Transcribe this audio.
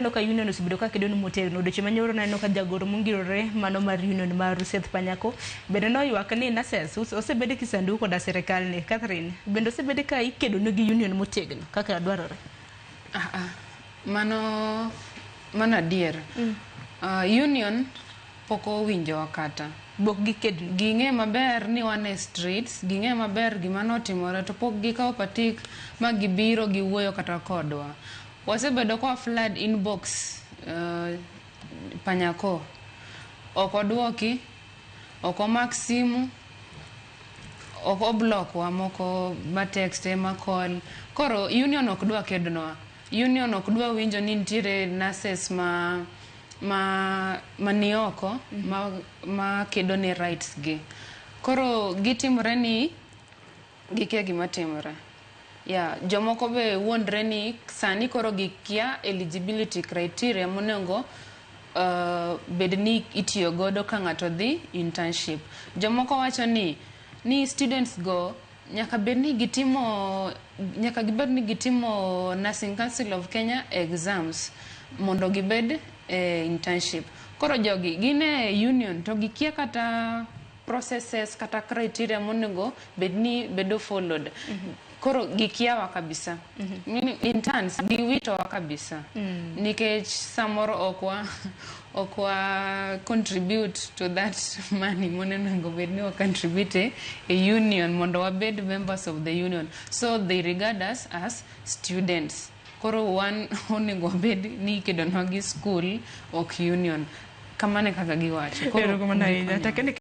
Aneno ka union osebedo ka kedo motegno. Odiochieng' manyoro naneno ka jagoro mongirore mano mar union mar Seth Panyako bende noywak ni nurses osebed kisandu koda sirikal ni. Catherine, bende osebed ka ikedo negi union motegno kaka dwarore? Ah, ah. Mano adier. Union pok owinjowa kata. Bok gikedni. Ging'e maber ni wan e streets, ging'e maber gima notimore to pok gikawo patik ma gibiro giwuoyo kata kodwa. Wasebedo kwa flood inbox Panyako. Ok oduoki, ok omak simu, ok oblock wa moko ma text ma call. Koro union ok dwa kednwa. Union ok dwa winjo ni nitiere nurses ma ni oko ma kedo ne rights gi. Koro gitimore ni gikia gima timore. Yeah, jomoko be wuondre ni sani koro gikia eligibility criteria monego bed ni itiyo godo ka ng'ato dhi internship. Jomoko wacho ni students go nyaka gibed ni gitimo Nursing Council of Kenya exams mondo gibed e internship. Koro jogi gin e union to gikia kata processes kata criteria monego bed ni bedo followed. Koro gikiawa kabisa. Meaning interns giwitowa kabisa. Nikech samoro ok wa contribute to that money monego bed ni wa contribute e union mondo wabed members of the union. So they regard us as students. Koro wan onego wabed ni ikedonwa gi school, ok union. Kamano e kaka giwacho. Koro Erokamano ahinya. gikonyowa. Takene.